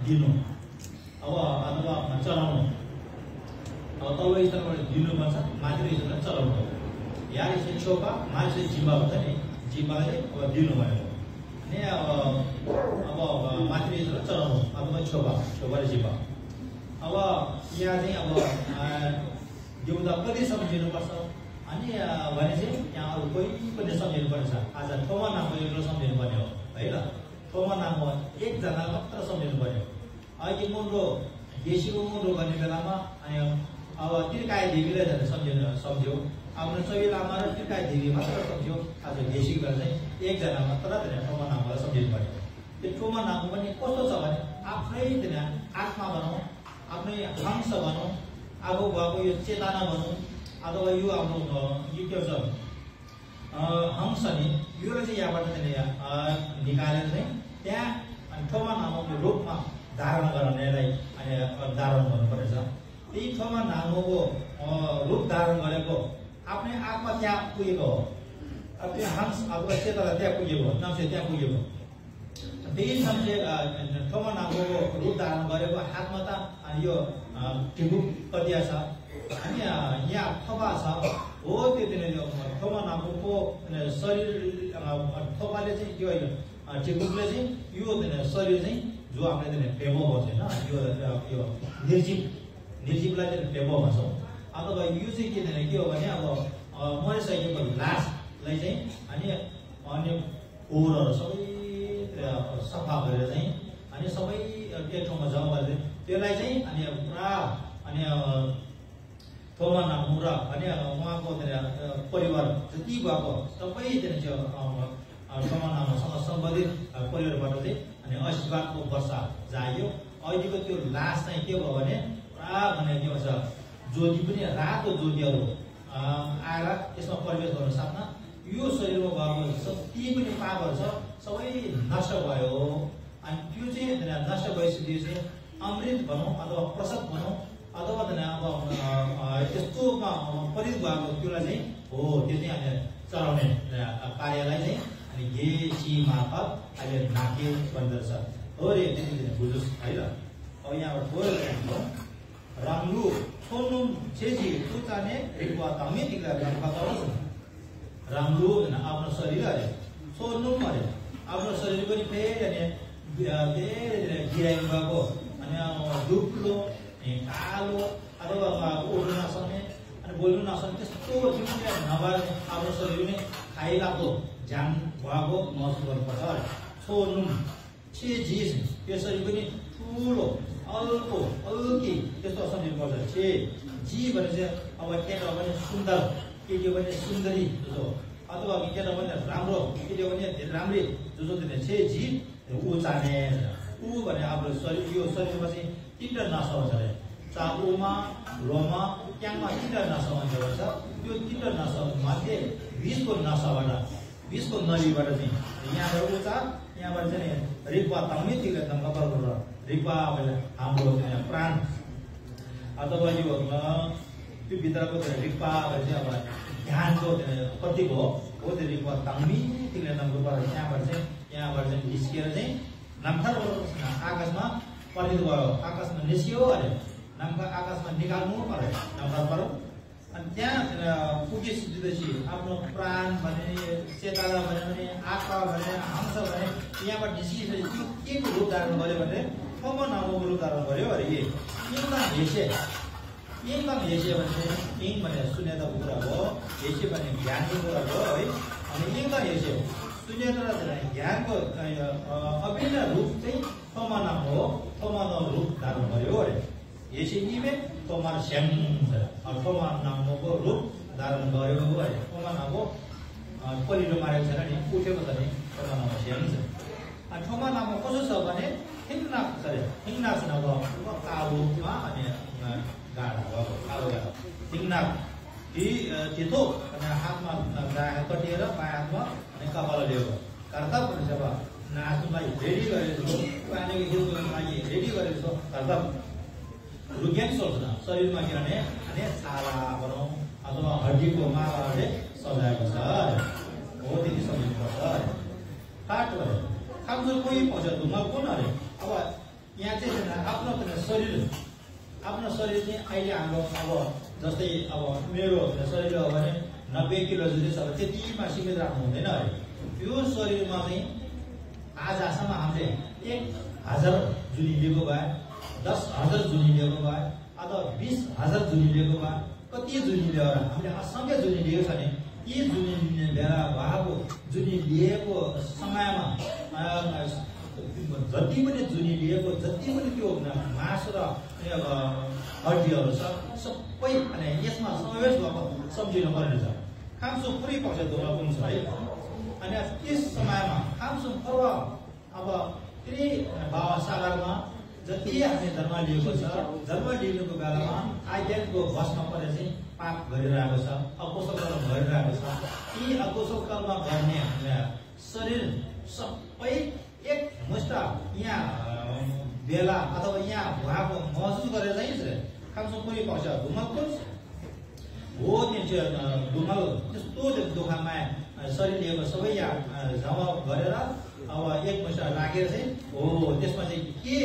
दिनु अब अथवा चलाउनु अब तल्लो स्तरबाट दिनुपर्छ माथिल्लो स्तरमा चलाउनु यहाँ यसले छोपा माथि जिम्बा हुन्छ नि जिम्बाले अब दिनु भनेको अनि अब माथिल्लो स्तरमा चलाउनु अथवा छोपाले जिम्बा अब यहाँ चाहिँ अब देउता कति सम्झिनुपर्छ अनि भने चाहिँ यहाँ अरू कोही पनि सम्झिनुपर्छ आज ठोमा नामको एउटा सम्झिनु पर्ने हो है ल ठोमा नामको एकजना मात्र सम्झिनु पर्यो अहिले मुन्डो देशीको मुन्डो गर्ने बेलामा अनि अब तिर्काय देवीलाई सम्झ्यो आफ्नो चौबी लामा र तिर्काय देवी मात्र सम्झ्यो आज देशीको बेला चाहिँ एकजना मात्र ठोमा नामलाई सम्झिनु पर्यो त्यो ठोमा नाम पनि कस्तो छ भने आफ्नै आत्मा भनौँ आफ्नै हंस भनौँ आफू भएको यो चेतना भनौँ अथवा यो आफ्नो यो के भन्छ हंस नि यो चाहिँ यहाँबाट निकालेर चाहिँ त्यहाँ ठोमा नामको रूपमा धारण गर्नेलाई अनि धारण गर्नुपर्छ त्यही ठोमा नामको रूप धारण गरेको आफ्नै आत्मा त्यहाँ पुगेको हो त्यो हंस अथवा चेतना त्यहाँ पुगेको नम्से त्यहाँ पुगेको त्यही नम्से ठोमा नामको रूप धारण गरेको हातमा त यो टिबुक कतिया छ अनि यहाँ थोपा छ हो त्यो थोपा नामको शरीर थोपाले चाहिँ यो टिबुकले चाहिँ यो शरीर चाहिँ जो हामीले फेमो भन्छ होइन यो निर्जीवलाई चाहिँ फेमो भन्छौँ अथवा यो चाहिँ के हो भने अब मरिसकेको लासलाई चाहिँ अनि खोरहरू सबै सफा गरेर चाहिँ अनि सबै एक ठाउँमा जम्मा गरेर त्यसलाई चाहिँ अनि पुरा अनि थोमा नामु र अनि उहाँको परिवार जति भएको सबै थोमा नामसँग सम्बन्धित परिवारबाट चाहिँ अनि आशीर्वादको वर्षा जाग्यो अहिलेको त्यो लास चाहिँ के भयो भने पुरा भने के भन्छ ज्योति पनि रातो ज्योतिहरू आएर यसमा प्रवेश गर्न साथमा यो शरीरमा भएको जति पनि पापहरू छ सबै नष्ट भयो अनि त्यो चाहिँ नष्ट भइसक्यो चाहिँ अमृत भनौँ अथवा प्रसाद भनौँ अथवा अब त्यस्तोमा परित भएको त्यसलाई चाहिँ हो त्यो चाहिँ हामीले चलाउने कार्यलाई चाहिँ अनि गेसी मार्फत अहिले नाके भन्दछ हो रे त्यति बुझोस् है ल अब यहाँबाट बोलेर राम्लु छोड्नु छेजी तुचाने रिक्वा तमी तिका राम्लु आफ्नो शरीर अरे छोड्नु अरे आफ्नो शरीर पनि फेरि अनि धेरै गिराइनु भएको अनि दुब्लो कालो अथवा उड्नु नसक्ने अनि बोल्नु नसक्ने त्यस्तो नभएर आफ्नो शरीर नै खाइलाग्दो ज्यान भएको महसुस गर्नुपर्छ अरे छोड्नु छे झिस त्यसरी पनि ठुलो अल्को अल्की त्यस्तो सम्झिनुपर्छ छे जी भने चाहिँ अब केटा भने सुन्दर केटी भने सुन्दरी जस्तो अथवा केटा भने राम्रो केटी भने राम्री जो छे जी ऊ चाने ऊ भने आफ्नो शरीर यो शरीरमा चाहिँ तीनवटा नसा हुन्छ अरे चाबुमा लोमा क्याङमा तीनवटा नसा हुन्छ भन्छ त्यो तीनवटा नसा मध्ये 20को नसाबाट 20को नलीबाट चाहिँ यहाँबाट उचा यहाँबाट चाहिँ रिक्वा तम्मी तिले नम्बर रिक्वा हाम्रो प्राण अथवा यो त्यो भित्रको रिक्वा चाहिँ अब ध्यानको प्रतीक हो त्यो रिक्वा तम्मी तिले नम्बर यहाँबाट चाहिँ निस्किएर चाहिँ नामथर आकाशमा परित भयो आकाशमा निस्कियो अरे नामका आकाशमा निकाल्नु पर्यो नामथर पर्यो अनि त्यहाँ पुगिसकेपछि आफ्नो प्राण भने चेतना भने आत्मा भने हंस भने यहाँबाट निस्किसकेपछि के को रूप धारण गर्यो भने ठोमा नामको रूप धारण गर्यो अरे एकदम हेसे भने यिङ भने शून्यताको कुरा हो हेसे भने ज्ञानको कुरा हो है अनि एकदम हेसे शून्यता र ज्ञानको अभिन्न रूप चाहिँ ठोमा नाम हो ठोमा नाम रूप धारण गर्यो अरे यसै निमे ठोमा श्याम ठोमा नामको रूप धारण गर्यो अरे ठोमा नामको पहिलो मारेको छैन नि उठेको छ नि ठोमा नाम श्याम छ अनि ठोमा नाममा कसो छ भने हिङनाक छ अरे हिङनाक नभएको कालोमा अनि गाडा भएको कालो गाडा हिङनाक तितो अनि हातमा कटिएर बायाँ हातमा अनि कपाल लिएको कर्तव्य भन्छ अब नाच्नुलाई रेडी गरेको छु पानीको हिउँको लागि रेडी गरेको छु कर्तव्य रुग्याङ सोच्न शरीरमा किनभने अनि छाला भनौँ अथवा हड्डीको मालाले सजाएको छ हो त्यति सम्झिनुपर्छ काठ गरे खान्छ कोही पाउँछ ढुङ्गा कुन अरे अब यहाँ चाहिँ आफ्नो शरीर चाहिँ अहिले हाम्रो अब जस्तै अब मेरो शरीर हो भने 90 किलो जति छ त्यतिमा सीमित राख्नु हुँदैन अरे। त्यो शरीरमा चाहिँ आजसम्म हामीले 1000 जुनी लिएको भए, 10,000 जुनी लिएको भए अथवा 20,000 जुनी लिएको भए, कति जुनी लिएर हामीले असङ्ख्य जुनी लिएको छ भने यी जुनी लिने बेला भएको जुनी लिएको समयमा जति पनि जुनी लिएको जति पनि त्यो मासु र हड्डीहरू छ सबै अनि यसमा समावेश भएको सम्झिनु पर्ने छ। खामसुङ पुरै पक्ष धुमा पनि छ है। अनि त्यस समयमा खामसुङ पर्व अब त्यही बाबा सागरमा जति हामी जन्म लिएको छ, जन्म लिनुको बेलामा आइडेन्टको बसमा परेर चाहिँ पाप गरिरहेको छ, अकुशल कर्म गरिरहेको छ। यी अकुशल कर्म गर्ने शरीर सबै एक मुष्ट यहाँ बेला अथवा यहाँ उहाँको महसुस गरेर चाहिँ खामसुङ पुरै पक्ष धुमलको हो। त्यो धुमल त्यस्तो दुःखमा शरीर लिएको सबै यहाँ जम्मा गरेर अब एक मुष्ट राखेर चाहिँ हो त्यसमा चाहिँ के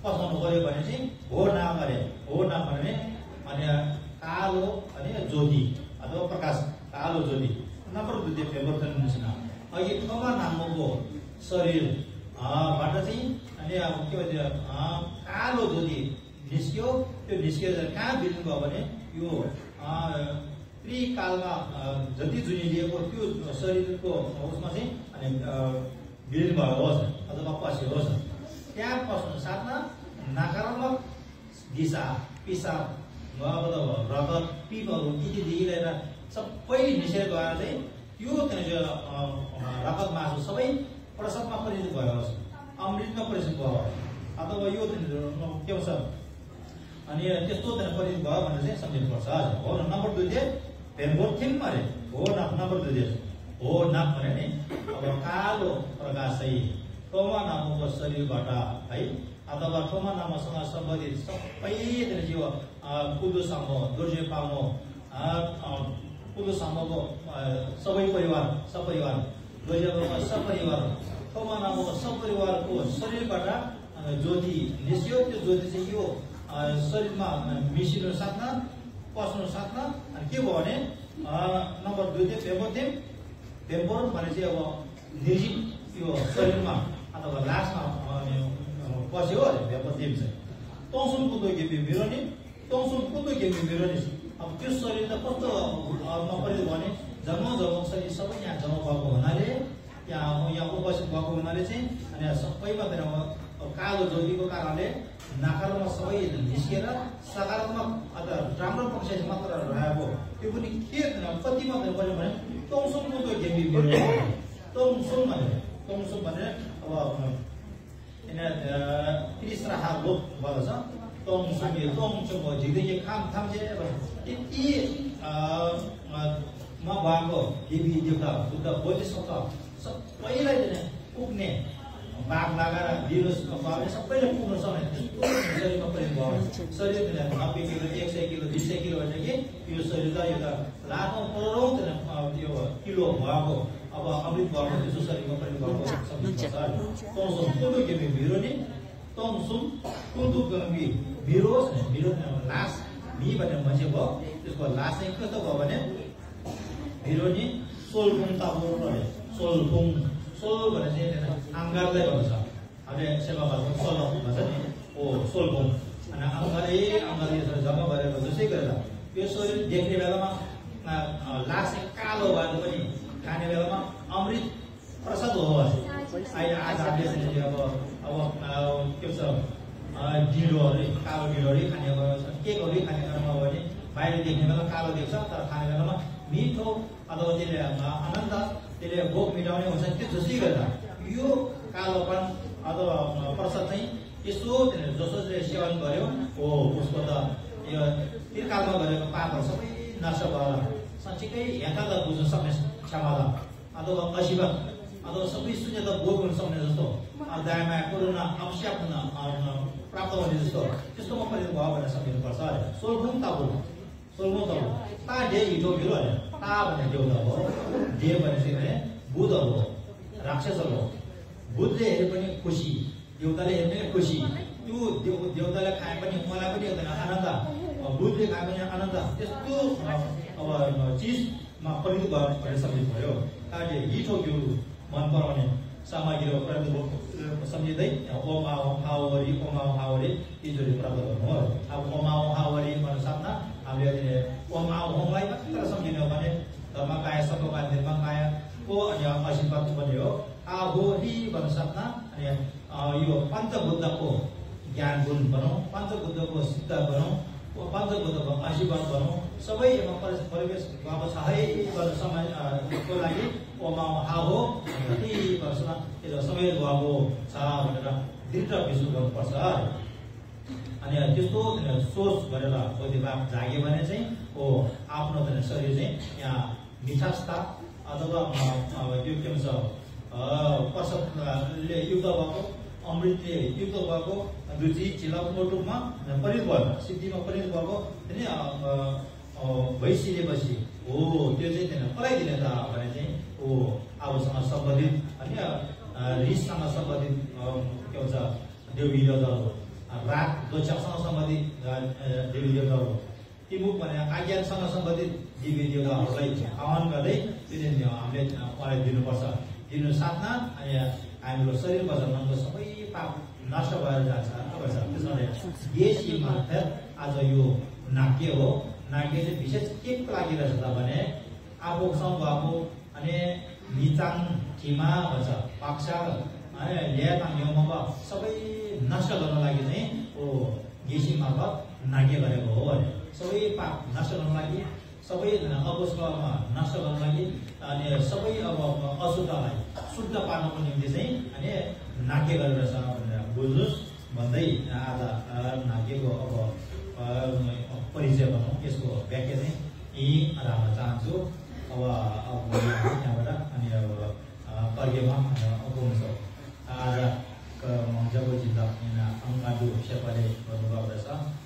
पसाउनु पर्यो भने चाहिँ हो नगरे अनि कालो अनि ज्योति अथवा प्रकाश कालो ज्योति नम्बर 2 फेब्रुअरी अघि ठमा नामको शरीरबाट चाहिँ अनि अब के भन्छ कालो ज्योति निस्क्यो। त्यो निस्केर कहाँ बिल्नु भयो भने यो त्रिकालमा जति जुनी लिएको त्यो शरीरको उसमा चाहिँ अनि बिल्नु भएको होस् अथवा पस्यो होस्। त्यहाँ पस्नु साथमा नकारात्मक दिशा पिसाब रगत पिपहरू इत्यादि लिएर सबै निस्केर गएर चाहिँ त्यो रगत मासु सबै प्रसादमा परिणत भयो होस्, अमृतमा परिणत भयो अथवा यो के भन्छ अनि त्यस्तो परिणत भयो भनेर चाहिँ सम्झिनुपर्छ। हो नम्बर 2 भेम्बोथिम अरे हो नम्बर 2 हो नाम भने नि अब कालो प्रकाश चाहिँ ठोमा नामको शरीरबाट है अथवा ठोमा नामसँग सम्बन्धित सबै जीव कुदुसम्म दुर्जे पाउनु कुदुसम्मको सबै परिवार सपरिवार दुर्जेको सपरिवार ठोमा नामको सपरिवारको शरीरबाट ज्योति निस्क्यो। त्यो ज्योति चाहिँ यो शरीरमा मिसिनु साथमा पस्नु साथमा अनि के भयो भने नम्बर 2 भेम्पोर भने चाहिँ अब निर्जीव यो शरीरमा अथवा लासमा पस्यो अरे भेम्पोर चाहिँ तौसुन कुदो गेपी बिरोनी अब त्यो शरीर त कस्तो परिणत भने जन्म शरीर सबै यहाँ जम्मा भएको हुनाले यहाँ उपस्थित भएको हुनाले चाहिँ अनि सबैमा कालो ज्योतिको कारणले नकारात्मक सबै निस्केर सकारात्मक अथवा राम्रो पक्ष मात्र रहेको त्यो पनि के कति मात्र पर्यो भने तौसुङको गेमी तौसुङ भनेर अब त्रिसराहा लोक भएको छ। तौसुङ झिक्दै खाम चाहिँ त्यति भएको देवी देवता बुद्ध बोधिसत्व सबैलाई पुग्ने बाघ लगाएर भिरुस सबैले पुग्नु सक्ने त्यस्तो शरीरमा परिणत भयो। शरीर 90 किलो 100 किलो 200 किलो भनेदेखि यो शरीर त यो त लाखौँ करोडौँ यो किलो भएको अब अमृत भएको त्यस्तो शरीरमा परिणत भएको तौसुङ कुदो गेमी भिरो नि तौसुङ कुदो गेमी भिरो लास भी भनेर मान्छे भयो। त्यसको लास चाहिँ कस्तो भयो भने भिरो नि सोलफुङ ताबो सोल भने चाहिँ अङ्गारलाई भन्छ हामीले सेवा भएको सोल भन्छ नि हो सोलफुङ अनि अङ्गाले जम्मा गरेको जसै गरेर यो शरीर देख्ने बेलामा लास चाहिँ कालो भएको पनि खाने बेलामा अमृत प्रसाद हो। अहिले आज हामीले अब के भन्छ ढिँडोहरू कालो ढिँडोहरू खाने केकहरू खाने बेलामा हो भने बाहिर देख्ने बेला कालो देख्छ तर खाने बेलामा मिठो अथवा त्यसले आनन्द त्यसले भोक मिटाउने हुन्छ। त्यो जसै गर्दा यो कालोपन अथवा प्रसाद चाहिँ यसो जसोले सेवन गर्यो हो उसको त यो त्रिकालमा गरेको पापहरू सबै नष्ट भएर साँच्चीकै यहाँका बुझ्न सक्ने क्षमता अथवा अशिवत अथवा सबै शून्यता भोग हुन सक्ने जस्तो दायामा कोरोना अवश्य प्राप्त हुने जस्तो त्यस्तोमा परिणत भयो भनेर सम्झिनुपर्छ अरे। सोलफुङ ताबु ता डे हिटो भिरो अरे ता भन्ने देउता हो डे भनेपछि भने बुधहरू हो राक्षसहरू हो। बुधले हेरे पनि खुसी देउताले हेर्ने खुसी त्यो देउताले खाए पनि मलाई पनि एकदमै आनन्द बुद्धले खाए पनि आनन्द त्यस्तो अब चिजमा परिणत भयो भन्ने सम्झित भयो कारणले हिठो यो मन पराउने सामग्री प्रयोग सम्झिँदै ओमावरी तिजोरी प्राप्त गर्नु हो अब ओमावरी भन्नु साथमा हामीले ओमावलाई मात्र सम्झिने हो भने धर्मकाय सर्वकाय निर्मकाय को अनि आशीर्वाद पनि हो आहोरी भन्नु साथमा अनि यो पञ्चबुद्धको ज्ञान गुण भनौँ पञ्चबुद्धको सिद्ध भनौँ पञ्चबुद्धको आशीर्वाद भनौँ सबै परिवेश भएको छ है गर्नु समयको लागि ओमाहा हो कति वर्षमा समय गएको छ भनेर दृढ विश्वास गर्नुपर्छ अनि त्यस्तो सोच गरेर दिमाग जाग्यो भने चाहिँ आफ्नो शरीर चाहिँ यहाँ मिठासता अथवा त्यो के भन्छ प्रसादले युक्त भएको अमृतले युक्त भएको रुचि चिलाउको रूपमा परिणत भयो सिद्धिमा परिणत भएको भइसकेपछि हो त्यो चाहिँ कसलाई दिने त भने चाहिँ आफूसँग सम्बन्धित अनि रिससँग सम्बन्धित के भन्छ देवी देवताहरू राग द्वेषसँग सम्बन्धित देवी देवताहरू तिमुख भने आज्ञासँग सम्बन्धित देवी देवताहरूलाई आह्वान गर्दै हामीले उहाँलाई दिनुपर्छ दिनु साथमा अनि हाम्रो शरीर बजार मनको सबै पाप नष्ट भएर जान्छ त्यसमा देशी मार्फत आज यो नाट्य हो नाट्य चाहिँ विशेष के लागि रहेछ त भने आफूसँग भएको अनि निचाङ ठिमा भन्छ पाक्सा ल्याताङ ल्याउमा सबै नष्ट गर्न लागि चाहिँ गेसी मार्फत नाट्य गरेको हो भने सबै पाप नष्ट गर्न लागि सबै अपुष्पमा नष्ट गर्न लागि अनि सबै अब अशुद्धलाई शुद्ध पार्नको निम्ति चाहिँ अनि नाट्य गरेर भनेर बुझ्नुहोस् भन्दै आज नाट्यको अब परिचय भनौँ यसको व्याख्या चाहिँ यही राख्न चाहन्छु अब त्यहाँबाट अनि अब कर्यमा पुग्छ आज जब जिल्ला अङ्गाडु शेर्पाले गर्नुभएको रहेछ